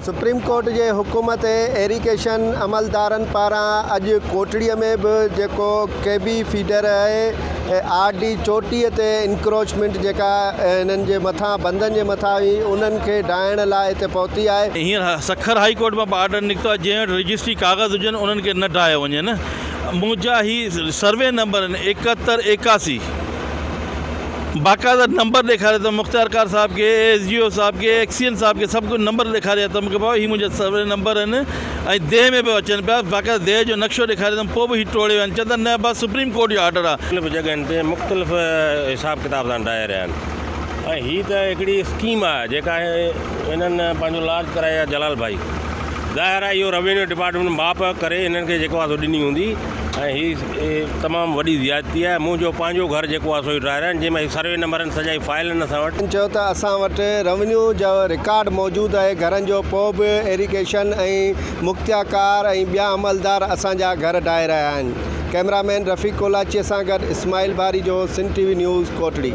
Supreme court جي حڪم تي ايريگيشن عملدارن پاران اڄ ڪوٽڙي ۾ به جيڪو ڪي بي فيڊر آهي آر ڊي 34 تي انڪروچمينٽ جيڪا انهن جي مٿان بندن جي مٿان هئي انهن کي ڊاهڻ لاء هتي پهتي آهي. هينئر سکر هائي ڪورٽ مان به آرڊر نڪتو آهي جنهن وٽ رجسٽري ڪاغذ هجن انهن کي نه ڊاهيو وڃي نه منهنجا هي سروي نمبر آهن 71 81 باقاعده نمبر ڏيکاري اٿم مختيارڪار صاحب کي ايس ڊي او صاحب کي ايڪسين صاحب کي سڀ ڪجهه نمبر ڏيکاريا اٿم ڪي بابا هي منهنجا سروي نمبر آهن ۽ ديهه ۾ به اچن پيا باقاعده ديهه جو نقشو ڏيکاري اٿم پوء به هي ٽوڙي ويا آهن چون ٿا نه بس سپريم ڪورٽ جو آرڊر آهي. مختلف جڳهين تي مختلف حساب ڪتاب سان ڊاهي رهيا آهن ۽ هي ته هڪڙي اسڪيم آهي جيڪا هنن پنهنجو لارج ڪرائي آهي جلال ڀائي ظاهر آهي اهو روينيو ڊپارٽمينٽ ماپ ڪري هنن کي جيڪو آهي سو ڏني هوندي ۽ هي تمام وڏي زيادتي آهي منهنجو پنهنجو گهر جيڪو آهي سو هي ڊاهي رهيا آهن جنهن ۾ سروي نمبر آهن سڄا هي فائل آهن اسان وٽ. هن چيو ته اسان وٽ روينيو جو رڪارڊ موجود آهي گهرن جو پوء به ايريگيشن ۽ مختياڪار ۽ ٻيا عملدار اسان جا گهر ڊاهي رهيا آهن ڪئميرا مين رفيق ڪولاچي سان گڏ Ismail Bharijo Sindh T V news Kotri.